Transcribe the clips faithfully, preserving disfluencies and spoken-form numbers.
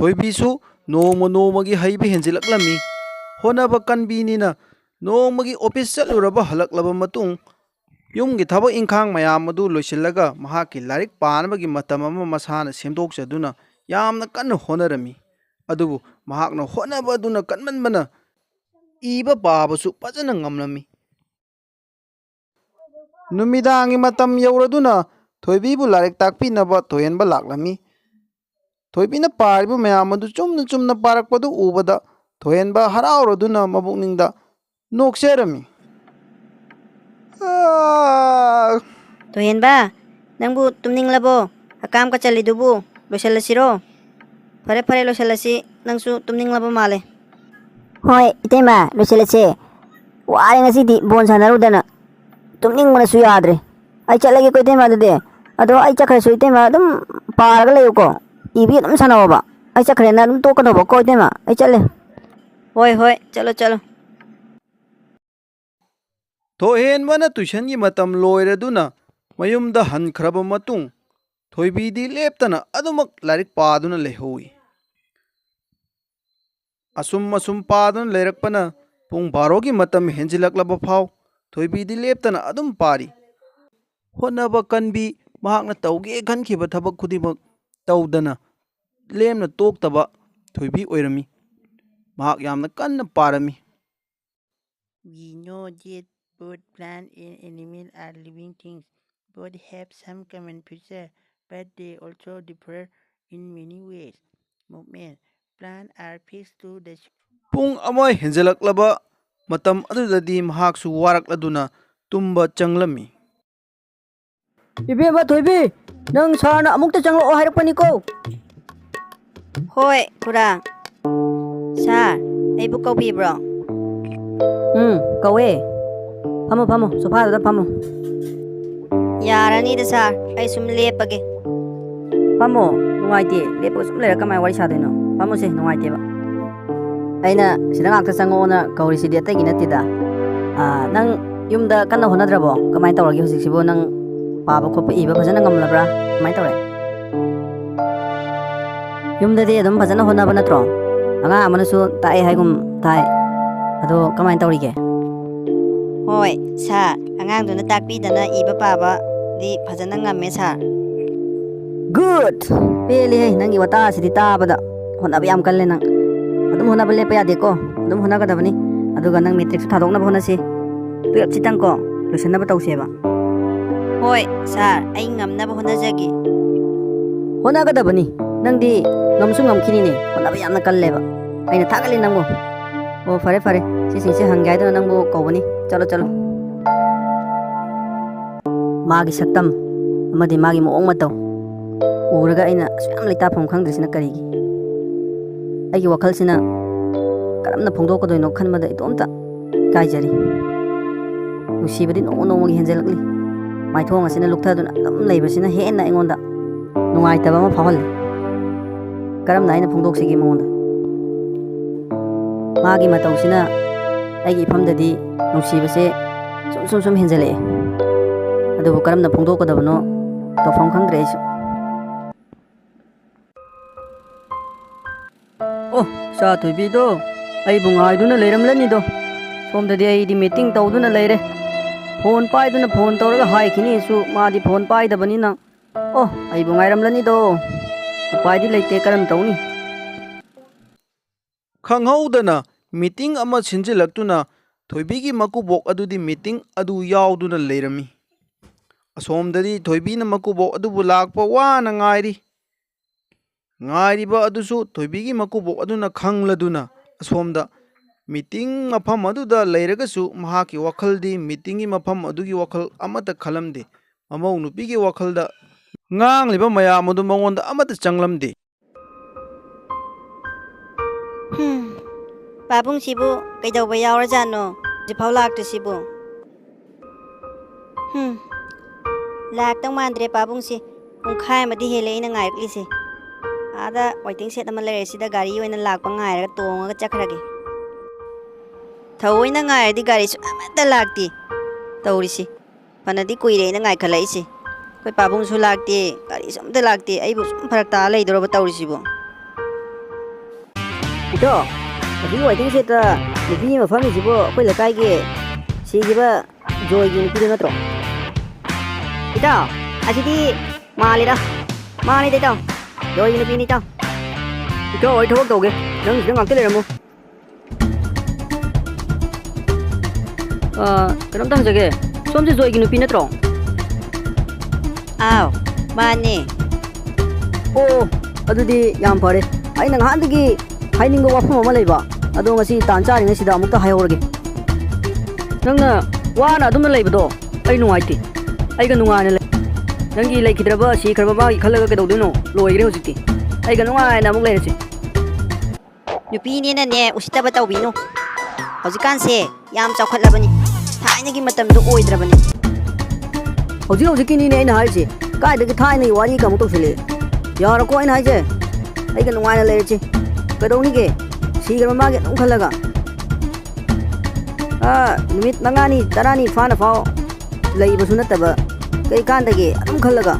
ꯊꯣꯏꯕꯤꯁꯨ ꯅꯣꯡꯃ ꯅꯣꯡꯃꯒꯤ ꯍꯩꯕ ꯍꯦꯟꯖꯤꯜꯂꯛꯂꯝꯃꯤ꯫ ꯍꯣꯠꯅꯕ ꯀꯟꯕꯤꯅꯤꯅ ꯅꯣꯡꯃꯒꯤ ꯑꯣꯐꯤꯁ ꯆꯠꯂꯨꯔꯕ ꯍꯜꯂꯛꯂꯕ ꯃꯇꯨꯡ ꯌꯨꯝꯒꯤ ꯊꯕꯛ ꯏꯪꯈꯥꯡ ꯃꯌꯥꯝ ꯑꯗꯨ ꯂꯣꯏꯁꯤꯜꯂꯒ ꯃꯍꯥꯛꯀꯤ ꯂꯥꯏꯔꯤꯛ ꯄꯥꯅꯕꯒꯤ ꯃꯇꯝ ꯑꯃ ꯃꯁꯥꯅ ꯁꯦꯝꯗꯣꯛꯆꯗꯨꯅ ꯌꯥꯝꯅ ꯀꯟꯅ ꯍꯣꯠꯅꯔꯝꯃꯤ꯫ ꯑꯗꯨꯕꯨ ꯃꯍꯥꯛꯅ ꯍꯣꯠꯅꯕ ꯑꯗꯨꯅ ꯀꯟꯃꯟꯕꯅ ꯏꯕ ꯄꯥꯕꯁꯨ ꯐꯖꯅ ꯉꯝꯂꯝꯃꯤ꯫ ꯅꯨꯃꯤꯗꯥꯡꯒꯤ ꯃꯇꯝ ꯌꯧꯔꯗꯨꯅ ꯊꯣꯏꯕꯤꯕꯨ ꯂꯥꯏꯔꯤꯛ ꯇꯥꯛꯄꯤꯅꯕ ꯊꯣꯏꯍꯦꯟꯕ ꯂꯥꯛꯂꯝꯃꯤ꯫ ꯊꯣꯏꯕꯤꯅ ꯄꯥꯔꯤꯕ ꯃꯌꯥꯝ ꯑꯗꯨ ꯆꯨꯝꯅ ꯆꯨꯝꯅ ꯄꯥꯔꯛꯄꯗꯨ ꯎꯕꯗ ꯊꯣꯏꯍꯦꯟꯕ ꯍꯔꯥꯎꯔꯗꯨꯅ ꯃꯕꯨꯛꯅꯤꯡꯗ ꯅꯣꯛꯆꯔꯝꯃꯤ꯫ "ꯑꯥ!" "ꯊꯣꯏꯍꯦꯟꯕ, ꯅꯪꯕꯨ ꯇꯨꯝꯅꯤꯡꯂꯕꯣ? ꯍꯀꯥꯝ ꯀꯆꯜꯂꯤꯗꯨꯕꯨ? ꯂꯣꯏꯁꯤꯜꯂꯁꯤꯔꯣ?" "ꯐꯔꯦ, ꯐꯔꯦ, ꯂꯣꯏꯁꯤꯜꯂꯁꯤ꯫ ꯅꯪꯁꯨ ꯇꯨꯝꯅꯤꯡꯂꯕ ꯃꯥꯜꯂꯦ꯫" "ꯍꯣꯏ, ꯏꯇꯩꯃ, ꯂꯣꯏꯁꯤꯜꯂꯁꯦ꯫ ꯋꯥꯔꯦ ꯉꯁꯤꯗꯤ ꯕꯣꯜ ꯁꯥꯟꯅꯔꯨꯗꯅ꯫ ꯇꯨꯝꯅꯤꯡꯕꯅꯁꯨ ꯌꯥꯗ꯭ꯔꯦ꯫ ꯑꯩ ꯆꯠꯂꯒꯦꯀꯣ, ꯏꯇꯩꯃ, ꯑꯗꯨꯗꯤ꯫ ꯑꯗꯣ ꯑꯩ ꯆꯠꯈ꯭ꯔꯁꯨ, ꯏꯇꯩꯃ, ꯑꯗꯨꯝ ꯄꯥꯔꯒ ꯂꯩꯌꯨꯀꯣ꯫ ꯏꯕꯤ ꯑꯗꯨꯝ ꯁꯥꯟꯅꯧꯕ꯫ ꯑꯩ ꯆꯠꯈ꯭ꯔꯦꯅ ꯑꯗꯨꯝ ꯇꯣꯛꯀꯅꯣꯕꯀꯣ, ꯏꯇꯩꯃ꯫ ꯑꯩ ꯆꯠꯂꯦ꯫" "ꯍꯣꯏ, ꯍꯣꯏ, ꯆꯠꯂꯣ, ꯆꯠꯂꯣ꯫" ꯊꯣꯏꯍꯦꯟꯕꯅ ꯇꯨꯏꯁꯟꯒꯤ ꯃꯇꯝ ꯂꯣꯏꯔꯗꯨꯅ ꯃꯌꯨꯝꯗ ꯍꯟꯈ꯭ꯔꯕ ꯃꯇꯨꯡ, ꯊꯣꯏꯕꯤꯗꯤ ꯂꯦꯞꯇꯅ ꯑꯗꯨꯃꯛ ꯂꯥꯏꯔꯤꯛ ꯄꯥꯗꯨꯅ ꯂꯩꯍꯧꯏ꯫ ꯑꯁꯨꯝ ꯑꯁꯨꯝ ꯄꯥꯗꯨꯅ ꯂꯩꯔꯛꯄꯅ ꯄꯨꯡ ꯕꯥꯔꯣꯒꯤ ꯃꯇꯝ ꯍꯦꯟꯖꯤꯜꯂꯛꯂꯕ ꯐꯥꯎ ꯊꯣꯏꯕꯤꯗꯤ ꯂꯦꯞꯇꯅ ꯑꯗꯨꯝ ꯄꯥꯔꯤ꯫ ꯍꯣꯠꯅꯕ ꯀꯟꯕꯤ, ꯃꯍꯥꯛꯅ ꯇꯧꯒꯦ ꯈꯟꯈꯤꯕ ꯊꯕꯛ ꯈꯨꯗꯤꯡꯃꯛ ꯇꯧꯗꯅ ꯂꯦꯝꯅ ꯇꯣꯛꯇꯕ ꯊꯣꯏꯕꯤ ꯑꯣꯏꯔꯝꯃꯤ꯫ ꯃꯍꯥꯛ ꯌꯥꯝꯅ ꯀꯟꯅ ꯄꯥꯔꯝꯃꯤ꯫ We know that both plant and animal are living things. Both have some common feature, but they also differ in many ways. Movement. Plant are fixed to the ꯄꯨꯡ ꯑꯃ ꯍꯦꯟꯖꯜꯂꯛꯂꯕ ꯃꯇꯝ ꯑꯗꯨꯗꯗꯤ ꯃꯍꯥꯛꯁꯨ ꯋꯥꯔꯛꯂꯗꯨꯅ ꯇꯨꯝꯕ ꯆꯪꯂꯝꯃꯤ꯫ "ꯏꯕꯦꯝꯃ ꯊꯣꯏꯕꯤ, ꯅꯪ ꯁꯥꯔꯅ ꯑꯃꯨꯛꯇ ꯆꯪꯂꯛꯑꯣ ꯍꯥꯏꯔꯛꯄꯅꯤꯀꯣ꯫" "ꯍꯣꯏ, ꯈꯨꯔꯥ꯫ ꯁꯥꯔ, ꯑꯩꯕꯨ ꯀꯧꯕꯤꯕ꯭ꯔꯣ?" "ꯎꯝ, ꯀꯧꯋꯦ꯫ ꯐꯝꯃꯣ, ꯐꯝꯃꯣ, ꯁꯣꯐꯥꯗꯨꯗ ꯐꯝꯃꯣ꯫" "ꯌꯥꯔꯅꯤꯗ ꯁꯥꯔ, ꯑꯩ ꯁꯨꯝ ꯂꯦꯞꯄꯒꯦ꯫" "ꯐꯝꯃꯣ, ꯅꯨꯡꯉꯥꯏꯇꯦ꯫ ꯂꯦꯞꯄꯒ ꯁꯨꯝ ꯂꯩꯔ ꯀꯃꯥꯏꯅ ꯋꯥꯔꯤ ꯁꯥꯗꯣꯏꯅꯣ? ꯐꯝꯃꯨꯁꯦ, ꯅꯨꯡꯉꯥꯏꯇꯦꯕ꯫" "ꯑꯩꯅ ꯁꯤꯗ ꯉꯥꯛꯇ ꯆꯪꯉꯛꯑꯣꯅ ꯀꯧꯔꯤꯁꯤꯗꯤ ꯑꯇꯩꯒꯤ ꯅꯠꯇꯦꯗ꯫ ꯑꯥ, ꯅꯪ ꯌꯨꯝꯗ ꯀꯟꯅ ꯍꯣꯠꯅꯗ꯭ꯔꯕꯣ? ꯀꯃꯥꯏꯅ ꯇꯧꯔꯒꯦ ꯍꯧꯖꯤꯛꯁꯤꯕꯨ? ꯅꯪ ꯄꯥꯕ ꯈꯣꯠꯄ ꯏꯕ ꯐꯖꯅ ꯉꯝꯂꯕ꯭ꯔꯥ? ꯀꯃꯥꯏꯅ ꯇꯧꯔꯦ?" ꯌꯨꯝꯗꯗꯤ ꯑꯗꯨꯝ ꯐꯖꯅ ꯍꯣꯠꯅꯕ ꯅꯠꯇ꯭ꯔꯣ? ꯑꯉꯥꯡ ꯑꯃꯅꯁꯨ ꯇꯥꯛꯑꯦ ꯍꯥꯏꯒꯨꯝ ꯇꯥꯏ꯫ ꯑꯗꯣ ꯀꯃꯥꯏꯅ ꯇꯧꯔꯤꯒꯦ? ꯍꯣꯏ ꯁꯥꯔ, ꯑꯉꯥꯡꯗꯨꯅ ꯇꯥꯛꯄꯤꯗꯅ ꯏꯕ ꯄꯥꯕꯗꯤ ꯐꯖꯅ ꯉꯝꯃꯦ ꯁꯥꯔ꯫ ꯒꯨꯗ! ꯄꯦꯜꯂꯤꯍꯦ ꯅꯪꯒꯤ ꯋꯥꯇꯥꯁꯤꯗꯤ ꯇꯥꯕꯗ꯫ ꯍꯣꯠꯅꯕ ꯌꯥꯝ ꯀꯜꯂꯦ ꯅꯪ꯫ ꯑꯗꯨꯝ ꯍꯣꯠꯅꯕ ꯂꯦꯞꯄ ꯌꯥꯗꯦꯀꯣ꯫ ꯑꯗꯨꯝ ꯍꯣꯠꯅꯒꯗꯕꯅꯤ꯫ ꯑꯗꯨꯒ ꯅꯪ ꯃꯦꯇ꯭ꯔꯤꯛꯁꯨ ꯊꯥꯗꯣꯛꯅꯕ ꯍꯣꯠꯅꯁꯤ꯫ ꯇꯨꯌꯦꯜꯞꯁꯤꯇꯪꯀꯣ ꯂꯣꯏꯁꯤꯟꯅꯕ ꯇꯧꯁꯦꯕ꯫ ꯍꯣꯏ ꯁꯥꯔ, ꯑꯩ ꯉꯝꯅꯕ ꯍꯣꯠꯅꯖꯒꯦ꯫ ꯍꯣꯠꯅꯒꯗꯕꯅꯤ꯫ ꯅꯪꯗꯤ ꯉꯝꯁꯨ ꯉꯝꯈꯤꯅꯤꯅꯦ꯫ ꯍꯣꯠꯅꯕ ꯌꯥꯝꯅ ꯀꯜꯂꯦꯕ꯫ ꯑꯩꯅ ꯊꯥꯒꯠꯂꯤ ꯅꯪꯕꯨ꯫ ꯑꯣ, ꯐꯔꯦ, ꯐꯔꯦ꯫ ꯁꯤꯁꯤꯡꯁꯦ ꯍꯪꯒꯦ ꯍꯥꯏꯗꯨꯅ ꯅꯪꯕꯨ ꯀꯧꯕꯅꯤ꯫ ꯆꯠꯂꯣ, ꯆꯠꯂꯣ꯫ ꯃꯥꯒꯤ ꯁꯛꯇꯝ ꯑꯃꯗꯤ ꯃꯥꯒꯤ ꯃꯑꯣꯡ ꯃꯇꯧ ꯎꯔꯒ ꯑꯩꯅ ꯑꯁꯨꯛ ꯌꯥꯝ ꯂꯩꯇꯥꯐꯝ ꯈꯪꯗ꯭ꯔꯤꯁꯤꯅ ꯀꯔꯤꯒꯤ? ꯑꯩꯒꯤ ꯋꯥꯈꯜꯁꯤꯅ ꯀꯔꯝꯅ ꯐꯣꯡꯗꯣꯛꯀꯗꯣꯏꯅꯣ ꯈꯟꯕꯗ ꯏꯇꯣꯝꯇ ꯏꯀꯥꯏꯖꯔꯤ꯫ ꯅꯨꯡꯁꯤꯕꯗꯤ ꯅꯣꯡꯃ ꯅꯣꯡꯃꯒꯤ ꯍꯦꯟꯖꯜꯂꯛꯂꯤ꯫ ꯃꯥꯏꯊꯣꯡ ꯑꯁꯤꯅ ꯂꯨꯞꯊꯗꯨꯅ ꯑꯗꯨꯝ ꯂꯩꯕꯁꯤꯅ ꯍꯦꯟꯅ ꯑꯩꯉꯣꯟꯗ ꯅꯨꯡꯉꯥꯏꯇꯕ ꯑꯃ ꯐꯥꯎꯍꯜꯂꯤ꯫ ꯀꯔꯝꯅ ꯑꯩꯅ ꯐꯣꯡꯗꯣꯛꯁꯤꯒꯦ ꯃꯉꯣꯟꯗ? ꯃꯥꯒꯤ ꯃꯇꯧꯁꯤꯅ ꯑꯩꯒꯤ ꯏꯐꯝꯗꯗꯤ ꯅꯨꯡꯁꯤꯕꯁꯦ ꯁꯨꯝ, ꯁꯨꯝ, ꯁꯨꯝ ꯍꯦꯟꯖꯜꯂꯛꯑꯦ꯫ ꯑꯗꯨꯕꯨ ꯀꯔꯝꯅ ꯐꯣꯡꯗꯣꯛꯀꯗꯕꯅꯣ ꯇꯧꯐꯝ ꯈꯪꯗ꯭ꯔꯦ ꯑꯩꯁꯨ꯫ ꯑꯣ, ꯏꯆꯥ ꯊꯣꯏꯕꯤꯗꯣ ꯑꯩꯕꯨ ꯉꯥꯏꯗꯨꯅ ꯂꯩꯔꯝꯂꯅꯤꯗꯣ꯫ ꯁꯣꯝꯗꯗꯤ ꯑꯩꯗꯤ meeting ꯇꯧꯗꯨꯅ ꯂꯩꯔꯦ꯫ ꯐꯣꯟ ꯄꯥꯏꯗꯨꯅ ꯐꯣꯟ ꯇꯧꯔꯒ ꯍꯥꯏꯈꯤꯅꯤꯁꯨ ꯃꯥꯗꯤ ꯐꯣꯟ ꯄꯥꯏꯗꯕꯅꯤꯅ꯫ ꯑꯣ, ꯑꯩꯕꯨ ꯉꯥꯏꯔꯝꯂꯅꯤꯗꯣ꯫ ꯎꯄꯥꯏꯗꯤ ꯂꯩꯇꯦ, ꯀꯔꯝ ꯇꯧꯅꯤ? ꯈꯪꯍꯧꯗꯅ meeting ꯑꯃ ꯁꯤꯟꯖꯤꯜꯂꯛꯇꯨꯅ ꯊꯣꯏꯕꯤꯒꯤ ꯃꯀꯨꯕꯣꯛ ꯑꯗꯨꯗꯤ meeting ꯑꯗꯨ ꯌꯥꯎꯗꯨꯅ ꯂꯩꯔꯝꯃꯤ꯫ ꯑꯁꯣꯝꯗꯗꯤ ꯊꯣꯏꯕꯤꯅ ꯃꯀꯨꯕꯣꯛ ꯑꯗꯨꯕꯨ ꯂꯥꯛꯄ ꯋꯥꯅ ꯉꯥꯏꯔꯤ꯫ ꯉꯥꯏꯔꯤꯕ ꯑꯗꯨꯁꯨ ꯊꯣꯏꯕꯤꯒꯤ ꯃꯀꯨꯕꯣꯛ ꯑꯗꯨꯅ ꯈꯪꯂꯗꯨꯅ ꯑꯁꯣꯝꯗ meeting ꯃꯐꯝ ꯑꯗꯨꯗ ꯂꯩꯔꯒꯁꯨ ꯃꯍꯥꯛꯀꯤ ꯋꯥꯈꯜꯗꯤ meetingꯒꯤ ꯃꯐꯝ ꯑꯗꯨꯒꯤ ꯋꯥꯈꯜ ꯑꯃꯠꯇ ꯈꯜꯂꯝꯗꯦ꯫ ꯃꯃꯧ ꯅꯨꯄꯤꯒꯤ ꯋꯥꯈꯜꯗ ꯉꯥꯡꯂꯤꯕ ꯃꯌꯥꯝ ꯑꯗꯨ ꯃꯉꯣꯟꯗ ꯑꯃꯠꯇ ꯆꯪꯂꯝꯗꯦ꯫ ꯍꯨꯝ, ꯄꯥꯕꯨꯡꯁꯤꯕꯨ ꯀꯩꯗꯧꯕ ꯌꯥꯎꯔꯖꯥꯠꯅꯣ? ꯍꯧꯖꯤꯛꯐꯥꯎ ꯂꯥꯛꯇ꯭ꯔꯤꯁꯤꯕꯨ? ꯍꯨꯝ, ꯂꯥꯛꯇꯧ ꯃꯥꯟꯗ꯭ꯔꯦ ꯄꯥꯕꯨꯡꯁꯤ꯫ ꯄꯨꯡꯈꯥꯏ ꯑꯃꯗꯤ ꯍꯦꯜꯂꯦ ꯑꯩꯅ ꯉꯥꯏꯔꯛꯂꯤꯁꯦ꯫ ꯑꯥꯗ waiting shed ꯑꯃ ꯂꯩꯔꯦ, ꯁꯤꯗ ꯒꯥꯔꯤ ꯑꯣꯏꯅ ꯂꯥꯛꯄ ꯉꯥꯏꯔꯒ ꯇꯣꯡꯉꯒ ꯆꯠꯈ꯭ꯔꯒꯦ꯫ ꯊꯑꯣꯏꯅ ꯉꯥꯏꯔꯗꯤ ꯒꯥꯔꯤꯁꯨ ꯑꯃꯠꯇ ꯂꯥꯛꯇꯦ ꯇꯧꯔꯤꯁꯤ꯫ ꯐꯅꯗꯤ ꯀꯨꯏꯔꯦ ꯑꯩꯅ ꯉꯥꯏꯈꯠꯂꯛꯏꯁꯦ꯫ ꯑꯩꯈꯣꯏ ꯄꯥꯕꯨꯡꯁꯨ ꯂꯥꯛꯇꯦ, ꯒꯥꯔꯤꯁꯨ ꯑꯝꯇ ꯂꯥꯛꯇꯦ꯫ ꯑꯩꯕꯨ ꯁꯨꯝ ꯐꯔꯛ ꯇꯥ ꯂꯩꯗꯧꯔꯕ ꯇꯧꯔꯤꯁꯤꯕꯨ꯫ ꯏꯇꯥꯎ, ꯑꯁꯤꯒꯤ waiting shed ꯇ ꯅꯨꯄꯤ ꯑꯃ ꯐꯝꯃꯤꯁꯤꯕꯨ ꯑꯩꯈꯣꯏ ꯂꯩꯀꯥꯏꯒꯤ ꯁꯤꯈꯤꯕ ꯖꯣꯏꯒꯤ ꯅꯨꯄꯤꯗꯣ ꯅꯠꯇ꯭ꯔꯣ? ꯏꯇꯥꯎ, ꯑꯁꯤꯗꯤ ꯃꯥꯜꯂꯤꯗ꯫ ꯃꯥꯅꯤꯗ ꯏꯇꯥꯎ, ꯖꯣꯏꯒꯤ ꯅꯨꯄꯤꯅꯤ ꯏꯇꯥꯎ꯫ ꯏꯇꯥꯎ, ꯑꯩ ꯊꯕꯛ ꯇꯧꯒꯦ, ꯅꯪ ꯁꯤꯗ ꯉꯥꯛꯇ ꯂꯩꯔꯝꯃꯣ꯫ ꯑ, ꯀꯩꯅꯣꯝꯇ ꯍꯪꯖꯒꯦ, ꯁꯣꯝꯁꯦ ꯖꯣꯏꯒꯤ ꯅꯨꯄꯤ ꯅꯠꯇ꯭ꯔꯣ? ꯑꯥꯎ, ꯃꯥꯅꯦ꯫ ꯑꯣ, ꯑꯗꯨꯗꯤ ꯌꯥꯝ ꯐꯔꯦ꯫ ꯑꯩꯅ ꯉꯍꯥꯟꯗꯒꯤ ꯍꯥꯏꯅꯤꯡꯕ ꯋꯥꯐꯝ ꯑꯃ ꯂꯩꯕ, ꯑꯗꯣ ꯉꯁꯤ ꯇꯥꯟ ꯆꯥꯔꯤꯉꯩꯁꯤꯗ ꯑꯃꯨꯛꯇ ꯍꯥꯏꯍꯧꯔꯒꯦ꯫ ꯅꯪꯅ ꯋꯥꯅ ꯑꯗꯨꯝꯅ ꯂꯩꯕꯗꯣ ꯑꯩ ꯅꯨꯡꯉꯥꯏꯇꯦ꯫ ꯑꯩꯒ ꯅꯨꯡꯉꯥꯏꯅ ꯂꯩ꯫ ꯅꯪꯒꯤ ꯂꯩꯈꯤꯗ꯭ꯔꯕ, ꯁꯤꯈ꯭ꯔꯕ ꯃꯥꯒꯤ ꯈꯜꯂꯒ ꯀꯩꯗꯧꯗꯣꯏꯅꯣ? ꯂꯣꯏꯈ꯭ꯔꯦ ꯍꯧꯖꯤꯛꯇꯤ꯫ ꯑꯩꯒ ꯅꯨꯡꯉꯥꯏꯅ ꯑꯃꯨꯛ ꯂꯩꯔꯁꯤ꯫ ꯅꯨꯄꯤꯅꯦꯅꯅꯦ ꯎꯁꯤꯠꯇꯕ ꯇꯧꯕꯤꯅꯨ꯫ ꯍꯧꯖꯤꯛꯀꯥꯟꯁꯦ ꯌꯥꯝ ꯆꯥꯎꯈꯠꯂꯕꯅꯤ꯫ ꯊꯥꯏꯅꯒꯤ ꯃꯇꯝꯗꯣ ꯑꯣꯏꯗ꯭ꯔꯕꯅꯤ꯫ ꯍꯧꯖꯤꯛ ꯍꯧꯖꯤꯛꯀꯤꯅꯤꯅꯦ ꯑꯩꯅ ꯍꯥꯏꯔꯤꯁꯦ꯫ ꯀꯥꯏꯗꯒꯤ ꯊꯥꯏꯅꯒꯤ ꯋꯥꯔꯤꯒ ꯑꯃꯨꯛ ꯇꯧꯁꯤꯜꯂꯛꯑꯦ? ꯌꯥꯔꯣꯀꯣ ꯑꯩꯅ ꯍꯥꯏꯁꯦ꯫ ꯑꯩꯒ ꯅꯨꯡꯉꯥꯏꯅ ꯂꯩꯔꯁꯤ꯫ ꯀꯩꯗꯧꯅꯤꯒꯦ? ꯁꯤꯈ꯭ꯔꯕ ꯃꯥꯒꯤ ꯑꯗꯨꯝ ꯈꯜꯂꯒ꯫ ꯑꯥ, ꯅꯨꯃꯤꯠ ꯃꯉꯥꯅꯤ, ꯇꯔꯥꯅꯤ ꯐꯥꯅ ꯐꯥꯎ ꯂꯩꯕꯁꯨ ꯅꯠꯇꯕ꯫ ꯀꯩ ꯀꯥꯟꯗꯒꯦ? ꯑꯗꯨꯝ ꯈꯜꯂꯒ꯫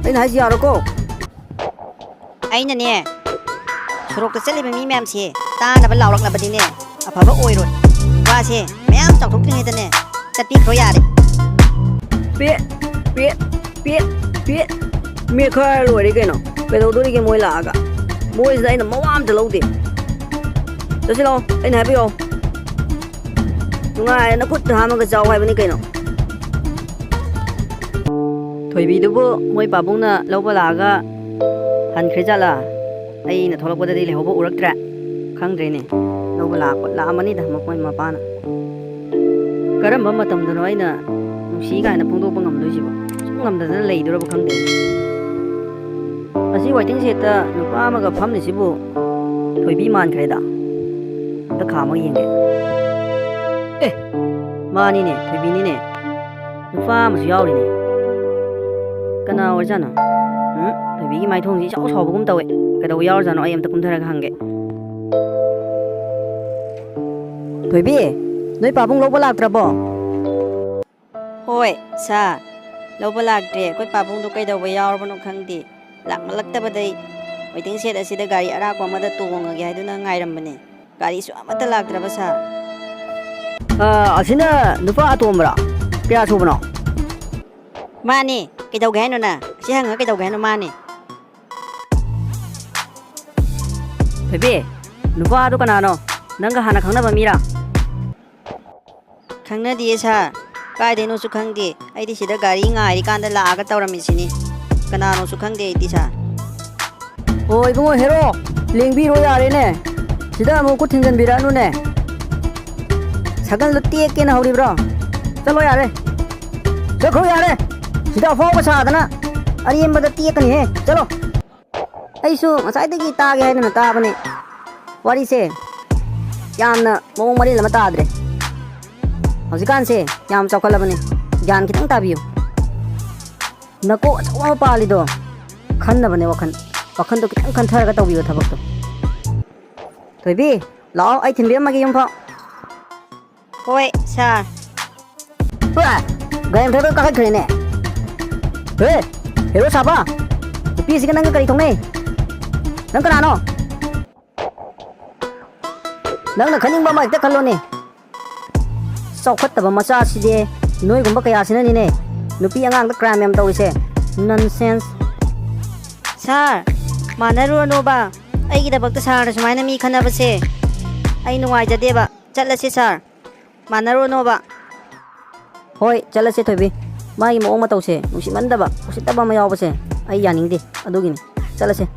ꯑꯩꯅ ꯍꯥꯏꯁꯤ ꯌꯥꯔꯣꯀꯣ? ꯑꯩꯅꯅꯦ, ꯁꯣꯔꯣꯛꯇ ꯆꯠꯂꯤꯕ ꯃꯤ ꯃꯌꯥꯝꯁꯦ ꯇꯥꯅꯕ ꯂꯥꯎꯔꯛꯂꯕꯗꯤꯅꯦ, ꯑꯐꯕ ꯑꯣꯏꯔꯣꯏ꯫ ꯋꯥꯁꯦ ꯃꯌꯥꯝ ꯆꯥꯎꯊꯣꯛꯇ꯭ꯔꯤꯉꯩꯗꯅꯦ, ꯆꯠꯄꯤꯈ꯭ꯔꯣ ꯌꯥꯔꯦ꯫ ꯄꯦ, ꯄꯦ, ꯄꯦ, ꯄꯦ꯫ ꯃꯦꯠꯈꯥꯏꯔ ꯂꯣꯏꯔꯦ ꯀꯩꯅꯣ꯫ ꯀꯩꯗꯧꯗꯣꯔꯤꯒꯦ ꯃꯣꯏ ꯂꯥꯛꯑꯒ? ꯃꯣꯏꯁꯤꯗ ꯑꯩꯅ ꯃꯋꯥ ꯑꯝꯇ ꯂꯧꯗꯦ꯫ ꯆꯠꯁꯤ ꯂꯥꯛꯑꯣ, ꯑꯩꯅ ꯍꯥꯏꯕ ꯌꯥꯎ꯫ ꯅꯨꯡꯉꯥꯏꯅ ꯈꯨꯠꯇ ꯍꯥꯝꯃꯒ ꯆꯥꯎ ꯍꯥꯏꯕꯅꯤ ꯀꯩꯅꯣ꯫ ꯊꯣꯏꯕꯤꯗꯨꯕꯨ ꯃꯣꯏ ꯄꯥꯕꯨꯡꯅ ꯂꯧꯕ ꯂꯥꯛꯑꯒ ꯍꯟꯈ꯭ꯔꯦ ꯖꯥꯠꯂꯥ? ꯑꯩꯅ ꯊꯣꯛꯂꯛꯄꯗꯗꯤ ꯂꯩꯍꯧꯕ ꯎꯔꯛꯇ꯭ꯔꯦ꯫ ꯈꯪꯗ꯭ꯔꯦꯅꯦ꯫ ꯂꯧꯕ ꯂꯥꯛꯄ, ꯂꯥꯛꯑꯝꯃꯅꯤꯗ ꯃꯈꯣꯏ ꯃꯄꯥꯅ꯫ ꯀꯔꯝꯕ ꯃꯇꯝꯗꯅꯣ ꯑꯩꯅ ꯅꯨꯡꯁꯤ ꯀꯥꯏꯅ ꯐꯣꯡꯗꯣꯛꯄ ꯉꯝꯗꯣꯏꯁꯤꯕꯣ? ꯁꯨꯝ ꯉꯝꯗꯗꯅ ꯂꯩꯗꯣꯔꯕ ꯈꯪꯗꯦ꯫ ꯑꯁꯤ waiting shed ꯇ ꯅꯨꯄꯥ ꯑꯃꯒ ꯐꯝꯂꯤꯁꯤꯕꯨ ꯊꯣꯏꯕꯤ ꯃꯥꯟꯈ꯭ꯔꯦꯗ꯫ ꯑꯝꯇ ꯈꯥꯝꯃꯒ ꯌꯦꯡꯒꯦ꯫ ꯑꯦ! ꯃꯥꯅꯤꯅꯦ, ꯊꯣꯏꯕꯤꯅꯤꯅꯦ꯫ ꯅꯨꯄꯥ ꯑꯃꯁꯨ ꯌꯥꯎꯔꯤꯅꯦ꯫ ꯀꯅꯥ ꯑꯣꯏꯔꯖꯥꯠꯅꯣ? ꯎꯝ, ꯊꯣꯏꯕꯤꯒꯤ ꯃꯥꯏꯊꯣꯡꯁꯤ ꯏꯆꯥꯎ ꯁꯥꯎꯕꯒꯨꯝ ꯇꯧꯋꯦ꯫ ꯀꯩꯗꯧꯕ ꯌꯥꯎꯔꯖꯥꯠꯅꯣ? ꯑꯩ ꯑꯝꯇ ꯀꯨꯝꯊꯔꯒ ꯍꯪꯒꯦ꯫ ꯊꯣꯏꯕꯤ, ꯅꯣꯏ ꯄꯥꯕꯨꯡ ꯂꯧꯕ ꯂꯥꯛꯇ꯭ꯔꯕꯣ? ꯍꯣꯏ, ꯁꯥꯔ꯫ ꯂꯧꯕ ꯂꯥꯛꯇ꯭ꯔꯦ꯫ ꯑꯩꯈꯣꯏ ꯄꯥꯕꯨꯡꯗꯣ ꯀꯩꯗꯧꯕ ꯌꯥꯎꯔꯕꯅꯣ ꯈꯪꯗꯦ꯫ ꯂꯥꯛꯃꯜꯂꯛꯇꯕꯗꯩ Waiting shed ꯑꯁꯤꯗ ꯒꯥꯔꯤ ꯑꯔꯥꯛꯄ ꯑꯃꯗ ꯇꯣꯡꯉꯒꯦ ꯍꯥꯏꯗꯨꯅ ꯉꯥꯏꯔꯝꯕꯅꯦ꯫ ꯒꯥꯔꯤꯁꯨ ꯑꯃꯠꯇ ꯂꯥꯛꯇ꯭ꯔꯕ, ꯁꯥꯔ꯫ ꯑ, ꯑꯁꯤꯅ ꯅꯨꯄꯥ ꯑꯇꯣꯝꯕꯔꯣ? ꯀꯌꯥ ꯁꯨꯕꯅꯣ? ꯃꯥꯅꯦ꯫ ꯀꯩꯗꯧꯒꯦ ꯍꯥꯏꯅꯣ ꯅꯪ? ꯑꯁꯤ ꯍꯪꯉꯒ ꯀꯩꯗꯧꯒꯦ ꯍꯥꯏꯅꯣ? ꯃꯥꯅꯦ꯫ ꯊꯣꯏꯕꯤ, ꯅꯨꯄꯥꯗꯣ ꯀꯅꯥꯅꯣ? ꯅꯪꯒ ꯍꯥꯟꯅ ꯈꯪꯅꯕ ꯃꯤꯔꯥ? ꯈꯪꯅꯗꯤꯌꯦ, ꯁꯥꯔ꯫ ꯀꯥꯏꯗꯩꯅꯣꯁꯨ ꯈꯪꯗꯦ꯫ ꯑꯩꯗꯤ ꯁꯤꯗ ꯒꯥꯔꯤ ꯉꯥꯏꯔꯤꯀꯥꯟꯗ ꯂꯥꯛꯑꯒ ꯇꯧꯔꯝꯃꯤꯁꯤꯅꯤ꯫ ꯀꯅꯥꯅꯣꯁꯨ ꯈꯪꯗꯦ ꯑꯩꯗꯤ, ꯁꯥꯔ꯫ ꯑꯣ, ꯏꯕꯨꯡꯉꯣ ꯍꯦꯔꯣ, ꯂꯦꯡꯕꯤꯔꯣ ꯌꯥꯔꯦꯅꯦ꯫ ꯁꯤꯗ ꯑꯃꯨꯛ ꯈꯨꯠ ꯊꯤꯡꯖꯤꯟꯕꯤꯔꯛꯑꯅꯨꯅꯦ꯫ ꯁꯒꯜꯗꯣ ꯇꯦꯛꯀꯦꯅ ꯍꯧꯔꯤꯕ꯭ꯔꯣ? ꯆꯠꯂꯣ ꯌꯥꯔꯦ꯫ ꯆꯠꯈ꯭ꯔꯣ ꯌꯥꯔꯦ꯫ ꯁꯤꯗ ꯑꯐꯥꯎꯕ ꯁꯥꯗꯅ ꯑꯔꯦꯝꯕꯗ ꯇꯦꯛꯀꯅꯤꯍꯦ꯫ ꯆꯠꯂꯣ꯫ ꯑꯩꯁꯨ ꯉꯁꯥꯏꯗꯒꯤ ꯇꯥꯒꯦ ꯍꯥꯏꯗꯅ ꯇꯥꯕꯅꯦ꯫ ꯋꯥꯔꯤꯁꯦ ꯌꯥꯝꯅ ꯃꯑꯣꯡ ꯃꯔꯤꯜ ꯑꯃ ꯇꯥꯗ꯭ꯔꯦ꯫ ꯍꯧꯖꯤꯛꯀꯥꯟꯁꯦ ꯌꯥꯝ ꯆꯥꯎꯈꯠꯂꯕꯅꯦ꯫ ꯒ꯭ꯌꯥꯟ ꯈꯤꯇꯪ ꯇꯥꯕꯤꯌꯨ꯫ ꯅꯀꯣꯛ ꯑꯆꯧꯕ ꯑꯃ ꯄꯥꯜꯂꯤꯗꯣ꯫ ꯈꯟꯅꯕꯅꯦ ꯋꯥꯈꯜ꯫ ꯋꯥꯈꯜꯗꯣ ꯈꯤꯇꯪ ꯈꯟꯊꯔꯒ ꯇꯧꯕꯤꯌꯣ ꯊꯕꯛꯇꯣ꯫ ꯊꯣꯏꯕꯤ, ꯂꯥꯛꯑꯣ, ꯑꯩ ꯊꯤꯟꯕꯤꯔꯝꯃꯒꯦ ꯌꯨꯝꯐꯥꯎ꯫ ꯍꯣꯏ, ꯁꯥꯔ꯫ ꯍꯣꯏ, ꯒꯥꯔꯤ ꯃꯊꯛꯇ ꯀꯥꯈꯠꯈ꯭ꯔꯦꯅꯦ꯫ ꯍꯦ, ꯍꯦꯔꯣ ꯁꯥꯕ, ꯅꯨꯄꯤꯁꯤꯒ ꯅꯪꯒ ꯀꯔꯤ ꯊꯣꯛꯅꯩ? ꯅꯪ ꯀꯅꯥꯅꯣ? ꯅꯪꯅ ꯈꯟꯅꯤꯡꯕ ꯑꯃ ꯍꯦꯛꯇ ꯈꯜꯂꯣꯅꯦ꯫ ꯆꯥꯎꯈꯠꯇꯕ ꯃꯆꯥꯁꯤꯗꯤ ꯅꯣꯏꯒꯨꯝꯕ ꯀꯌꯥꯁꯤꯅꯅꯤꯅꯦ ꯅꯨꯄꯤ ꯑꯉꯥꯡꯗ crime ꯌꯥꯝ ꯇꯧꯔꯤꯁꯦ꯫ Nonsense꯫ ꯁꯥꯔ, ꯃꯥꯟꯅꯔꯨꯔꯅꯣꯕ꯫ ꯑꯩꯒꯤꯗꯃꯛꯇ ꯁꯥꯔꯅ ꯁꯨꯃꯥꯏꯅ ꯃꯤ ꯈꯟꯅꯕꯁꯦ ꯑꯩ ꯅꯨꯡꯉꯥꯏꯖꯗꯦꯕ꯫ ꯆꯠꯂꯁꯤ, ꯁꯥꯔ꯫ ꯃꯥꯟꯅꯔꯨꯔꯅꯣꯕ꯫ ꯍꯣꯏ, ꯆꯠꯂꯁꯦ ꯊꯣꯏꯕꯤ꯫ ꯃꯥꯒꯤ ꯃꯑꯣꯡ ꯃꯇꯧꯁꯦ ꯅꯨꯡꯁꯤꯃꯟꯗꯕ, ꯎꯁꯤꯠꯇꯕ ꯑꯃ ꯌꯥꯎꯕꯁꯦ ꯑꯩ ꯌꯥꯅꯤꯡꯗꯦ꯫ ꯑꯗꯨꯒꯤꯅꯤ꯫ ꯆꯠꯂꯁꯦ꯫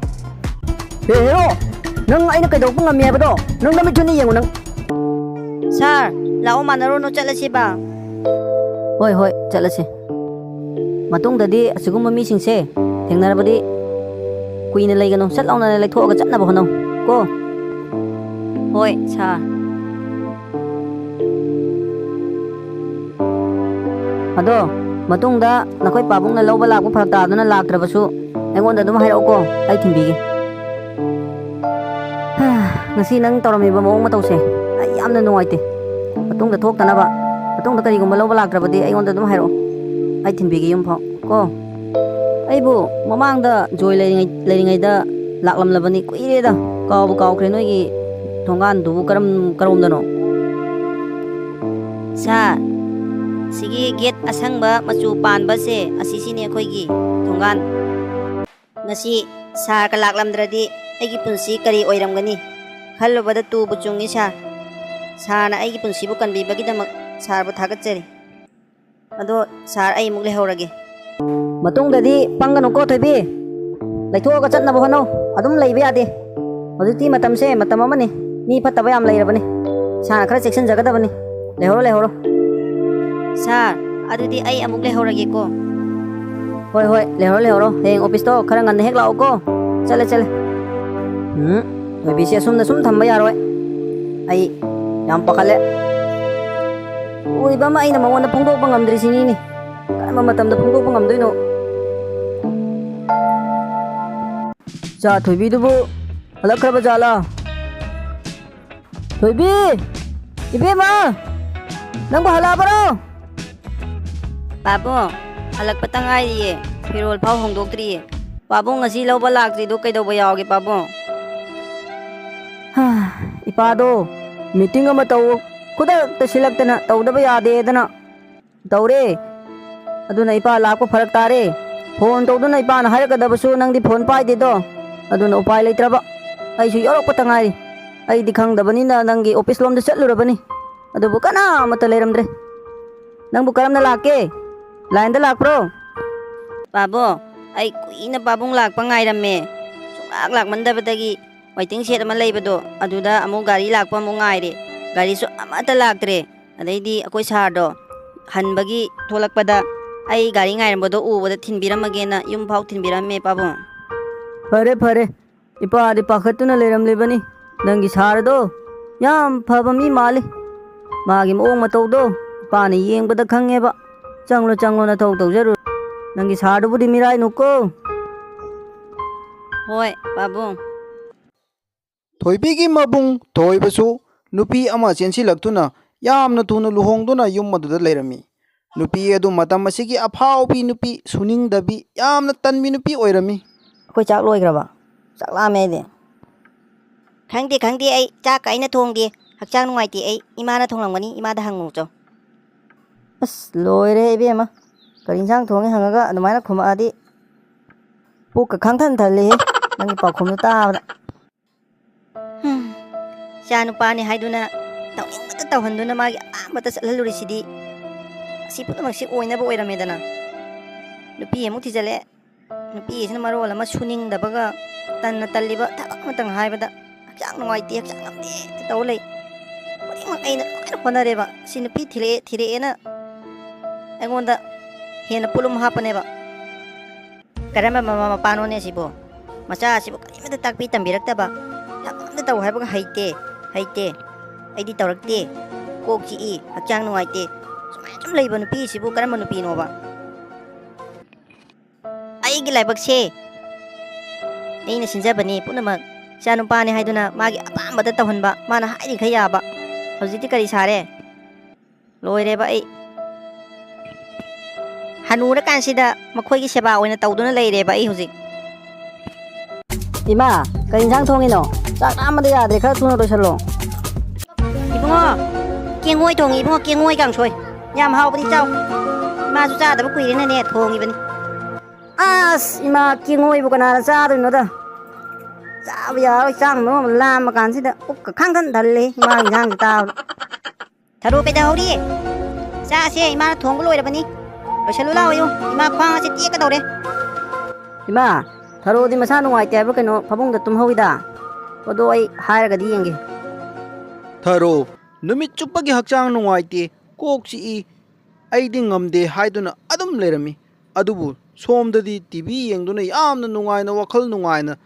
ꯍꯦ, ꯍꯦꯔꯣ! ꯅꯪ ꯑꯩꯅ ꯀꯩꯗꯧꯕ ꯉꯝꯃꯤ ꯍꯥꯏꯕꯗꯣ ꯅꯪ ꯅꯃꯤꯠꯇꯨꯅ ꯌꯦꯡꯉꯨ ꯅꯪ꯫ ꯁꯥꯔ, ꯂꯥꯛꯑꯣ, ꯃꯥꯟꯅꯔꯨꯔꯅꯨ, ꯆꯠꯂꯁꯤꯕ꯫ ꯍꯣꯏ, ꯍꯣꯏ, ꯆꯠꯂꯁꯦ꯫ ꯃꯇꯨꯡꯗꯗꯤ ꯑꯁꯤꯒꯨꯝꯕ ꯃꯤꯁꯤꯡꯁꯦ ꯊꯦꯡꯅꯔꯕꯗꯤ ꯀꯨꯏꯅ ꯂꯩꯒꯅꯨ, ꯁꯠ ꯂꯥꯎꯅ ꯂꯩꯊꯣꯛꯑꯒ ꯆꯠꯅꯕ ꯍꯣꯠꯅꯧ ꯀꯣ꯫ ꯍꯣꯏ, ꯁꯥꯔ꯫ ꯑꯗꯣ, ꯃꯇꯨꯡꯗ ꯅꯈꯣꯏ ꯄꯥꯕꯨꯡꯅ ꯂꯧꯕ ꯂꯥꯛꯄ ꯐꯔꯛ ꯇꯥꯗꯨꯅ ꯂꯥꯛꯇ꯭ꯔꯕꯁꯨ ꯑꯩꯉꯣꯟꯗ ꯑꯗꯨꯝ ꯍꯥꯏꯔꯛꯎꯀꯣ, ꯑꯩ ꯊꯤꯟꯕꯤꯒꯦ꯫ ꯍꯥ, ꯉꯁꯤ ꯅꯪ ꯇꯧꯔꯝꯃꯤꯕ ꯃꯑꯣꯡ ꯃꯇꯧꯁꯦ ꯑꯩ ꯌꯥꯝꯅ ꯅꯨꯡꯉꯥꯏꯇꯦ꯫ ꯃꯇꯨꯡꯗ ꯊꯣꯛꯇꯅꯕ, ꯃꯇꯨꯡꯗ ꯀꯔꯤꯒꯨꯝꯕ ꯂꯧꯕ ꯂꯥꯛꯇ꯭ꯔꯕꯗꯤ ꯑꯩꯉꯣꯟꯗ ꯑꯗꯨꯝ ꯍꯥꯏꯔꯛꯑꯣ, ꯑꯩ ꯊꯤꯟꯕꯤꯒꯦ ꯌꯨꯝ ꯐꯥꯎ ꯀꯣ꯫ ꯑꯩꯕꯨ ꯃꯃꯥꯡꯗ ꯖꯣꯏ ꯂꯩꯔꯤꯉꯩ-, ꯂꯩꯔꯤꯉꯩꯗ ꯂꯥꯛꯂꯝꯂꯕꯅꯤ꯫ ꯀꯨꯏꯔꯦꯗ, ꯀꯥꯎꯕꯨ ꯀꯥꯎꯈ꯭ꯔꯦ꯫ ꯅꯣꯏꯒꯤ ꯊꯣꯡꯒꯥꯟꯗꯨꯕꯨ ꯀꯔꯝ ꯀꯔꯣꯝꯗꯅꯣ? ꯁꯥꯔ, ꯁꯤꯒꯤ ꯒꯦꯠ ꯑꯁꯪꯕ ꯃꯆꯨ ꯄꯥꯟꯕꯁꯦ, ꯑꯁꯤꯁꯤꯅꯤ ꯑꯩꯈꯣꯏꯒꯤ ꯊꯣꯡꯒꯥꯟ꯫ ꯉꯁꯤ ꯁꯥꯔꯒ ꯂꯥꯛꯂꯝꯗ꯭ꯔꯗꯤ ꯑꯩꯒꯤ ꯄꯨꯟꯁꯤ ꯀꯔꯤ ꯑꯣꯏꯔꯝꯒꯅꯤ ꯈꯜꯂꯨꯕꯗ ꯇꯨꯕꯨ ꯆꯨꯡꯉꯤ ꯁꯥꯔ꯫ ꯁꯥꯔꯅ ꯑꯩꯒꯤ ꯄꯨꯟꯁꯤꯕꯨ ꯀꯟꯕꯤꯕꯒꯤꯗꯃꯛ ꯁꯥꯔꯕꯨ ꯊꯥꯒꯠꯆꯔꯤ꯫ ꯑꯗꯣ ꯁꯥꯔ, ꯑꯩ ꯑꯃꯨꯛ ꯂꯩꯍꯧꯔꯒꯦ꯫ ꯃꯇꯨꯡꯗꯗꯤ ꯄꯪꯒꯅꯨꯀꯣ ꯊꯣꯏꯕꯤ, ꯂꯩꯊꯣꯛꯑꯒ ꯆꯠꯅꯕ ꯍꯣꯠꯅꯧ꯫ ꯑꯗꯨꯝ ꯂꯩꯕ ꯌꯥꯗꯦ꯫ ꯍꯧꯖꯤꯛꯇꯤ ꯃꯇꯝꯁꯦ ꯃꯇꯝ ꯑꯃꯅꯤ, ꯃꯤ ꯐꯠꯇꯕ ꯌꯥꯝ ꯂꯩꯔꯕꯅꯤ꯫ ꯏꯁꯥꯅ ꯈꯔ ꯆꯦꯛꯁꯤꯟꯖꯒꯗꯕꯅꯤ꯫ ꯂꯩꯍꯧꯔꯣ, ꯂꯩꯍꯧꯔꯣ꯫ ꯁꯥꯔ, ꯑꯗꯨꯗꯤ ꯑꯩ ꯑꯃꯨꯛ ꯂꯩꯍꯧꯔꯒꯦꯀꯣ꯫ ꯍꯣꯏ ꯍꯣꯏ, ꯂꯩꯍꯧꯔꯣ ꯂꯩꯍꯧꯔꯣ꯫ ꯍꯌꯦꯡ ꯑꯣꯐꯤꯁꯇꯣ ꯈꯔ ꯉꯟꯅ ꯍꯦꯛ ꯂꯥꯛꯎꯀꯣ꯫ ꯆꯠꯂꯦ ꯆꯠꯂꯦ꯫ ꯎꯝ, ꯊꯣꯏꯕꯤꯁꯦ ꯑꯁꯨꯝꯅ ꯁꯨꯝ ꯊꯝꯕ ꯌꯥꯔꯣꯏ꯫ ꯑꯩ ꯌꯥꯝ ꯄꯥꯈꯠꯂꯦ꯫ ꯎꯔꯤꯕ ꯑꯃ ꯑꯩꯅ ꯃꯉꯣꯟꯗ ꯐꯣꯡꯗꯣꯛꯄ ꯉꯝꯗ꯭ꯔꯤꯁꯤꯅꯤꯅꯦ꯫ ꯀꯔꯝꯕ ꯃꯇꯝꯗ ꯐꯣꯡꯗꯣꯛꯄ ꯉꯝꯗꯣꯏꯅꯣ? ꯏꯆꯥ ꯊꯣꯏꯕꯤꯗꯨꯕꯨ ꯍꯜꯂꯛꯈ꯭ꯔꯕ ꯖꯥꯠꯂꯥ? ꯊꯣꯏꯕꯤ! ꯏꯕꯦꯝꯃ! ꯅꯪꯕꯨ ꯍꯜꯂꯛꯑꯕꯔꯣ? ꯄꯥꯕꯨꯡ, ꯍꯜꯂꯛꯄꯇ ꯉꯥꯏꯔꯤꯌꯦ꯫ ꯐꯤꯔꯣꯜ ꯐꯥꯎ ꯍꯣꯡꯗꯣꯛꯇ꯭ꯔꯤꯌꯦ꯫ ꯄꯥꯕꯨꯡ ꯉꯁꯤ ꯂꯧꯕ ꯂꯥꯛꯇ꯭ꯔꯤꯗꯣ ꯀꯩꯗꯧꯕ ꯌꯥꯎꯒꯦ, ꯄꯥꯕꯨꯡ? ꯍꯥ, ꯏꯄꯥꯗꯣ meeting ꯑꯃ ꯇꯧ, ꯈꯨꯗꯛꯇ ꯁꯤꯜꯂꯛꯇꯅ ꯇꯧꯗꯕ ꯌꯥꯗꯦꯗꯅ ꯇꯧꯔꯦ꯫ ꯑꯗꯨꯅ ꯏꯄꯥ ꯂꯥꯛꯄ ꯐꯔꯛ ꯇꯥꯔꯦ꯫ ꯐꯣꯟ ꯇꯧꯗꯨꯅ ꯏꯄꯥꯅ ꯍꯥꯏꯔꯛꯀꯗꯕꯁꯨ ꯅꯪꯗꯤ ꯐꯣꯟ ꯄꯥꯏꯗꯦꯗꯣ꯫ ꯑꯗꯨꯅ ꯎꯄꯥꯏ ꯂꯩꯇ꯭ꯔꯕ꯫ ꯑꯩꯁꯨ ꯌꯧꯔꯛꯄꯇ ꯉꯥꯏꯔꯤ꯫ ꯑꯩꯗꯤ ꯈꯪꯗꯕꯅꯤꯅ ꯅꯪꯒꯤ ꯑꯣꯐꯤꯁ ꯂꯣꯝꯗ ꯆꯠꯂꯨꯔꯕꯅꯤ꯫ ꯑꯗꯨꯕꯨ ꯀꯅꯥ ꯑꯃꯠꯇ ꯂꯩꯔꯝꯗ꯭ꯔꯦ꯫ ꯅꯪꯕꯨ ꯀꯔꯝꯅ ꯂꯥꯛꯀꯦ? ꯂꯥꯏꯟꯗ ꯂꯥꯛꯄ꯭ꯔꯣ? ꯄꯥꯕꯣ, ꯑꯩ ꯀꯨꯏꯅ ꯄꯥꯕꯨꯡ ꯂꯥꯛꯄ ꯉꯥꯏꯔꯝꯃꯦ꯫ ꯁꯨꯡꯂꯥꯛ ꯂꯥꯛꯃꯟꯗꯕꯗꯒꯤ waiting shed ꯑꯃ ꯂꯩꯕꯗꯣ, ꯑꯗꯨꯗ ꯑꯃꯨꯛ ꯒꯥꯔꯤ ꯂꯥꯛꯄ ꯑꯃꯨꯛ ꯉꯥꯏꯔꯦ꯫ ꯒꯥꯔꯤꯁꯨ ꯑꯃꯠꯇ ꯂꯥꯛꯇ꯭ꯔꯦ꯫ ꯑꯗꯩꯗꯤ ꯑꯩꯈꯣꯏ ꯁꯥꯔꯗꯣ ꯍꯟꯕꯒꯤ ꯊꯣꯛꯂꯛꯄꯗ ꯑꯩ ꯒꯥꯔꯤ ꯉꯥꯏꯔꯝꯕꯗꯣ ꯎꯕꯗ ꯊꯤꯟꯕꯤꯔꯝꯃꯒꯦꯅ ꯌꯨꯝ ꯐꯥꯎ ꯊꯤꯟꯕꯤꯔꯝꯃꯦ ꯄꯥꯕꯨꯡ꯫ ꯐꯔꯦ, ꯐꯔꯦ꯫ ꯏꯄꯥꯗꯤ ꯄꯥꯈꯠꯇꯨꯅ ꯂꯩꯔꯝꯂꯤꯕꯅꯤ꯫ ꯅꯪꯒꯤ ꯁꯥꯔꯗꯣ ꯌꯥꯝ ꯐꯕ ꯃꯤ ꯃꯥꯜꯂꯤ꯫ ꯃꯥꯒꯤ ꯃꯑꯣꯡ ꯃꯇꯧꯗꯣ ꯏꯄꯥꯅ ꯌꯦꯡꯕꯗ ꯈꯪꯉꯦꯕ꯫ ꯆꯪꯂꯣ, ꯆꯪꯂꯣ, ꯅꯊꯧ ꯇꯧꯖꯔꯨꯔꯣ꯫ ꯅꯪꯒꯤ ꯁꯥꯔꯗꯨꯕꯨꯗꯤ ꯃꯤꯔꯥꯏꯅꯨꯀꯣ꯫ ꯍꯣꯏ, ꯄꯥꯕꯨꯡ꯫ ꯊꯣꯏꯕꯤꯒꯤ ꯃꯕꯨꯡ ꯊꯣꯏꯕꯁꯨ ꯅꯨꯄꯤ ꯑꯃ ꯆꯦꯟꯁꯤꯜꯂꯛꯇꯨꯅ ꯌꯥꯝꯅ ꯊꯨꯅ ꯂꯨꯍꯣꯡꯗꯨꯅ ꯌꯨꯝ ꯑꯗꯨꯗ ꯂꯩꯔꯝꯃꯤ꯫ ꯅꯨꯄꯤ ꯑꯗꯨ ꯃꯇꯝ ꯑꯁꯤꯒꯤ ꯑꯐꯥꯎꯕꯤ ꯅꯨꯄꯤ, ꯁꯨꯅꯤꯡꯗꯕꯤ, ꯌꯥꯝꯅ ꯇꯟꯕꯤ ꯅꯨꯄꯤ ꯑꯣꯏꯔꯝꯃꯤ꯫ ꯑꯩꯈꯣꯏ ꯆꯥꯛ ꯂꯣꯏꯈ꯭ꯔꯕ? ꯆꯥꯛ ꯂꯥꯝꯃꯦ ꯑꯩꯗꯤ꯫ ꯈꯪꯗꯦ, ꯈꯪꯗꯦ, ꯑꯩ ꯆꯥꯛꯀ ꯑꯩꯅ ꯊꯣꯡꯗꯦ꯫ ꯍꯛꯆꯥꯡ ꯅꯨꯡꯉꯥꯏꯇꯦ ꯑꯩ꯫ ꯏꯃꯥꯅ ꯊꯣꯡꯂꯝꯒꯅꯤ, ꯏꯃꯥꯗ ꯍꯪꯉꯨ ꯆꯣ꯫ ꯑꯁ, ꯂꯣꯏꯔꯦ ꯏꯕꯦꯝꯃ꯫ ꯀꯔꯤ ꯏꯟꯁꯥꯡ ꯊꯣꯡꯉꯦ ꯍꯪꯉꯒ ꯑꯗꯨꯃꯥꯏꯅ ꯈꯨꯝꯃꯛꯑꯗꯤ ꯄꯨꯛꯀ ꯈꯪꯊꯟ ꯊꯜꯂꯦꯍꯦ, ꯅꯪꯒꯤ ꯄꯥꯎꯈꯨꯝꯗꯣ ꯇꯥꯕꯗ꯫ ꯍꯨꯝ, ꯏꯆꯥ ꯅꯨꯄꯥꯅꯤ ꯍꯥꯏꯗꯨꯅ ꯇꯧꯅꯤꯡꯕꯇ ꯇꯧꯍꯟꯗꯨꯅ ꯃꯥꯒꯤ ꯑꯄꯥꯝꯕꯇ ꯆꯠꯍꯜꯂꯨꯔꯤꯁꯤꯗꯤ꯫ ꯑꯁꯤ ꯄꯨꯝꯅꯃꯛꯁꯤ ꯑꯣꯏꯅꯕ ꯑꯣꯏꯔꯝꯃꯦꯗꯅ꯫ ꯅꯨꯄꯤ ꯑꯃꯨꯛ ꯊꯤꯖꯤꯜꯂꯦ꯫ ꯅꯨꯄꯤꯁꯤꯅ ꯃꯔꯣꯜ ꯑꯃ ꯁꯨꯅꯤꯡꯗꯕꯒ ꯇꯟꯅ ꯇꯜꯂꯤꯕ ꯊꯕꯛ ꯑꯃꯇꯪ ꯍꯥꯏꯕꯗ ꯍꯛꯆꯥꯡ ꯅꯨꯡꯉꯥꯏꯇꯦ, ꯍꯛꯆꯥꯡ ꯉꯝꯗꯦ ꯇꯧ ꯂꯩ꯫ ꯈꯨꯗꯤꯡꯃꯛ ꯑꯩꯅ ꯂꯣꯏꯅ ꯍꯣꯠꯅꯔꯦꯕ꯫ ꯁꯤ ꯅꯨꯄꯤ ꯊꯤꯔꯛꯑꯦ, ꯊꯤꯔꯛꯑꯦꯅ ꯑꯩꯉꯣꯟꯗ ꯍꯦꯟꯅ ꯄꯣꯠꯂꯨꯝ ꯍꯥꯞꯄꯅꯦꯕ꯫ ꯀꯔꯝꯕ ꯃꯃꯥ ꯃꯄꯥꯅꯣꯅꯦ ꯁꯤꯕꯣ? ꯃꯆꯥ ꯑꯁꯤꯕꯨ ꯀꯔꯤꯃꯠꯇ ꯇꯥꯛꯄꯤ ꯇꯝꯕꯤꯔꯛꯇꯕ, ꯊꯕꯛ ꯑꯝꯇ ꯇꯧ ꯍꯥꯏꯕꯒ ꯍꯩꯇꯦ, ꯍꯩꯇꯦ, ꯑꯩꯗꯤ ꯇꯧꯔꯛꯇꯦ, ꯀꯣꯛ ꯆꯤꯛꯏ, ꯍꯛꯆꯥꯡ ꯅꯨꯡꯉꯥꯏꯇꯦ, ꯁꯨꯃꯥꯏꯅ ꯁꯨꯝ ꯂꯩꯕ ꯅꯨꯄꯤꯁꯤꯕꯨ ꯀꯔꯝꯕ ꯅꯨꯄꯤꯅꯣꯕ? ꯑꯩꯒꯤ ꯂꯥꯏꯕꯛꯁꯦ ꯑꯩꯅ ꯁꯤꯟꯖꯕꯅꯤ ꯄꯨꯝꯅꯃꯛ꯫ ꯏꯆꯥꯅꯨꯄꯥꯅꯤ ꯍꯥꯏꯗꯨꯅ ꯃꯥꯒꯤ ꯑꯄꯥꯝꯕꯗ ꯇꯧꯍꯟꯕ, ꯃꯥꯅ ꯍꯥꯏꯔꯤꯈꯩ ꯌꯥꯕ꯫ ꯍꯧꯖꯤꯛꯇꯤ ꯀꯔꯤ ꯁꯥꯔꯦ? ꯂꯣꯏꯔꯦꯕ ꯑꯩ꯫ ꯍꯅꯨꯔꯀꯥꯟꯁꯤꯗ ꯃꯈꯣꯏꯒꯤ ꯁꯦꯕꯥ ꯑꯣꯏꯅ ꯇꯧꯗꯨꯅ ꯂꯩꯔꯦꯕ ꯑꯩ ꯍꯧꯖꯤꯛ꯫ ꯏꯃꯥ, ꯀꯔꯤ ꯏꯟꯁꯥꯡ ꯊꯣꯡꯉꯤꯅꯣ? ꯆꯥꯛ ꯂꯥꯝꯕꯗ ꯌꯥꯗ꯭ꯔꯦ, ꯈꯔ ꯊꯨꯅ ꯂꯣꯏꯁꯜꯂꯣ꯫ ꯏꯕꯨꯡꯉꯣ, ꯀꯦꯡꯉꯣꯏ ꯊꯣꯡꯉꯤ ꯏꯕꯨꯡꯉꯣ, ꯀꯦꯡꯉꯣꯏ ꯀꯥꯡꯁꯣꯏ꯫ ꯌꯥꯝ ꯍꯥꯎꯕꯅꯤ, ꯆꯥꯎ꯫ ꯏꯃꯥꯁꯨ ꯆꯥꯗꯕ ꯀꯨꯏꯔꯦꯅꯅꯦ ꯊꯣꯡꯉꯤꯕꯅꯤ꯫ ꯑꯁ, ꯏꯃꯥ, ꯀꯦꯡꯉꯣꯏꯕꯨ ꯀꯅꯥꯅ ꯆꯥꯗꯣꯏꯅꯣꯗ? ꯆꯥꯕ ꯌꯥꯔꯣꯏ, ꯆꯥꯛ ꯃꯔꯣꯟ ꯑꯃ ꯂꯥꯝꯃ ꯀꯥꯟꯁꯤꯗ ꯄꯨꯛꯀ ꯈꯪꯊꯟ ꯊꯜꯂꯦ ꯏꯃꯥꯒꯤ ꯏꯟꯁꯥꯡꯁꯤ ꯇꯥꯕꯗ꯫ ꯊꯔꯣ ꯀꯩꯗꯧꯍꯧꯔꯤ? ꯆꯥꯁꯦ, ꯏꯃꯥꯅ ꯊꯣꯡꯕ ꯂꯣꯏꯔꯕꯅꯤ꯫ ꯂꯣꯏꯁꯜꯂꯨ ꯂꯥꯎ ꯑꯌꯨ, ꯏꯃꯥ ꯈ꯭ꯋꯥꯡ ꯑꯁꯤ ꯇꯦꯛꯀꯗꯧꯔꯦ꯫ ꯏꯃꯥ, ꯊꯔꯣꯗꯤ ꯃꯁꯥ ꯅꯨꯡꯉꯥꯏꯇꯦ ꯍꯥꯏꯕ꯭ꯔꯥ ꯀꯩꯅꯣ, ꯐꯃꯨꯡꯗ ꯇꯨꯝꯍꯧꯋꯤꯗ꯫ ꯑꯗꯣ ꯑꯩ ꯍꯥꯏꯔꯒꯗꯤ ꯌꯦꯡꯒꯦ꯫ ꯊꯔꯣ, ꯅꯨꯃꯤꯠ ꯆꯨꯞꯄꯒꯤ ꯍꯛꯆꯥꯡ ꯅꯨꯡꯉꯥꯏꯇꯦ, ꯀꯣꯛ ꯆꯤꯛꯏ, ꯑꯩꯗꯤ ꯉꯝꯗꯦ ꯍꯥꯏꯗꯨꯅ ꯑꯗꯨꯝ ꯂꯩꯔꯝꯃꯤ꯫ ꯑꯗꯨꯕꯨ ꯁꯣꯝꯗꯗꯤ ꯇꯤ ꯚꯤ ꯌꯦꯡꯗꯨꯅ ꯌꯥꯝꯅ ꯅꯨꯡꯉꯥꯏꯅ, ꯋꯥꯈꯜ ꯅꯨꯡꯉꯥꯏꯅ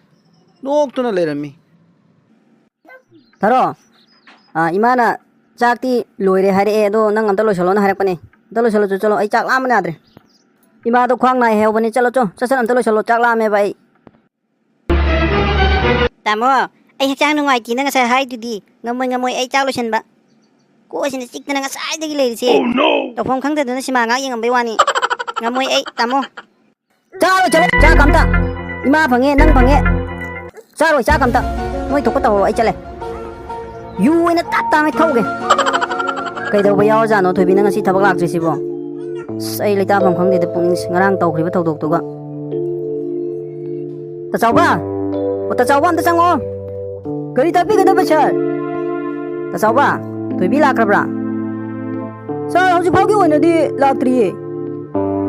ꯅꯣꯛꯇꯨꯅ ꯂꯩꯔꯝꯃꯤ꯫ ꯊꯔꯣ, ꯑꯥ, ꯏꯃꯥꯅ ꯆꯥꯛꯇꯤ ꯂꯣꯏꯔꯦ ꯍꯥꯏꯔꯛꯑꯦ, ꯑꯗꯣ ꯅꯪ ꯑꯝꯇ ꯂꯣꯏꯁꯜꯂꯣꯅ ꯍꯥꯏꯔꯛꯄꯅꯦ꯫ ꯑꯝꯇ ꯂꯣꯏꯁꯜꯂꯣ ꯆꯣ, ꯆꯠꯂꯣ, ꯑꯩ ꯆꯥꯛ ꯂꯥꯝꯕꯅ ꯌꯥꯗ꯭ꯔꯦ꯫ ꯏꯃꯥꯗꯣ ꯈ꯭ꯋꯥꯡ ꯅꯥꯏ ꯍꯥꯏꯍꯧꯕꯅꯦ, ꯆꯠꯂꯣ ꯆꯣ, ꯆꯠ ꯆꯠ ꯑꯝꯇ ꯂꯣꯏꯁꯜꯂꯣ, ꯆꯥꯛ ꯂꯥꯝꯃꯦꯕ ꯑꯩ꯫ ꯇꯥꯃꯣ, ꯑꯩ ꯍꯛꯆꯥꯡ ꯅꯨꯡꯉꯥꯏꯇꯦꯅ ꯉꯁꯥꯏ ꯍꯥꯏꯗꯨꯗꯤ꯫ ꯉꯝꯃꯣꯏ, ꯉꯝꯃꯣꯏ, ꯑꯩ ꯆꯥꯛ ꯂꯣꯏꯁꯟꯕ꯫ ꯀꯣꯛ ꯑꯁꯤꯅ ꯆꯤꯛꯇꯅ ꯉꯁꯥꯏꯗꯒꯤ ꯂꯩꯔꯤꯁꯦ꯫ Oh, no! ꯇꯧꯐꯝ ꯈꯪꯗꯗꯅ ꯁꯤꯃꯥ ꯉꯥꯏꯍꯥꯛ ꯌꯦꯡꯉꯝꯕꯩ ꯋꯥꯅꯤ꯫ ꯉꯝꯃꯣꯏ ꯑꯩ, ꯇꯥꯃꯣ꯫ ꯆꯥꯔꯣ, ꯆꯥꯔꯣ, ꯆꯥꯛ ꯑꯝꯇ꯫ ꯏꯃꯥ ꯐꯪꯉꯦ, ꯅꯪ ꯐꯪꯉꯦ꯫ ꯆꯥꯔꯣꯏ ꯆꯥꯛ ꯑꯝꯇ꯫ ꯅꯣꯏ ꯊꯣꯛꯄ ꯇꯧꯔꯣ, ꯑꯩ ꯆꯠꯂꯦ꯫ ꯌꯨ ꯑꯣꯏꯅ ꯇꯞ ꯇꯥꯅ ꯊꯛꯎꯒꯦ꯫ ꯀꯩꯗꯧꯕ ꯌꯥꯎꯔꯖꯥꯠꯅꯣ ꯊꯣꯏꯕꯤꯅ ꯉꯁꯤ ꯊꯕꯛ ꯂꯥꯛꯇ꯭ꯔꯤꯁꯤꯕꯣ? ꯑꯁ, ꯑꯩ ꯂꯩꯇꯥꯐꯝ ꯈꯪꯗꯦꯗ ꯄꯨꯛꯅꯤꯡꯁꯦ, ꯉꯔꯥꯡ ꯇꯧꯈ꯭ꯔꯤꯕ ꯊꯧꯗꯣꯛꯇꯨꯒ꯫ ꯇꯆꯥꯎꯕ! ꯑꯣ, ꯇꯆꯥꯎꯕ, ꯑꯝꯇ ꯆꯪꯉꯛꯑꯣ꯫ ꯀꯔꯤ ꯇꯥꯛꯄꯤꯒꯗꯕ, ꯁꯥꯔ? ꯇꯆꯥꯎꯕ, ꯊꯣꯏꯕꯤ ꯂꯥꯛꯈ꯭ꯔꯕ꯭ꯔꯥ? ꯁꯥꯔ, ꯍꯧꯖꯤꯛ ꯐꯥꯎꯒꯤ ꯑꯣꯏꯅꯗꯤ ꯂꯥꯛꯇ꯭ꯔꯤꯌꯦ꯫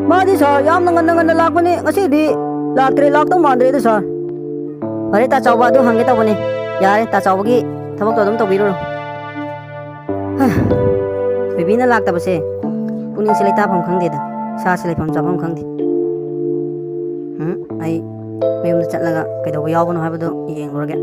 ꯃꯥꯗꯤ, ꯁꯥꯔ, ꯌꯥꯝꯅ ꯉꯟꯅ ꯉꯟꯅ ꯂꯥꯛꯄꯅꯤ, ꯉꯁꯤꯗꯤ ꯂꯥꯛꯇ꯭ꯔꯦ, ꯂꯥꯛꯇꯧ ꯃꯥꯟꯗ꯭ꯔꯦꯗ, ꯁꯥꯔ꯫ ꯐꯔꯦ, ꯇꯥ ꯆꯥꯎꯕ, ꯑꯗꯨ ꯍꯪꯒꯦ ꯇꯧꯕꯅꯤ꯫ ꯌꯥꯔꯦ, ꯇꯥ ꯆꯥꯎꯕꯒꯤ ꯊꯕꯛꯇꯣ ꯑꯗꯨꯝ ꯇꯧꯕꯤꯔꯨꯔꯣ꯫ ꯍꯥ, ꯊꯣꯏꯕꯤꯅ ꯂꯥꯛꯇꯕꯁꯦ ꯄꯨꯛꯅꯤꯡꯁꯦ ꯂꯩꯇꯥꯐꯝ ꯈꯪꯗꯦꯗ, ꯏꯁꯥꯁꯦ ꯂꯩꯐꯝ ꯆꯥꯐꯝ ꯈꯪꯗꯦ꯫ ꯎꯝ, ꯑꯩ ꯃꯌꯨꯝꯗ ꯆꯠꯂꯒ ꯀꯩꯗꯧꯕ ꯌꯥꯎꯕꯅꯣ ꯍꯥꯏꯕꯗꯣ ꯌꯦꯡꯂꯨꯔꯒꯦ꯫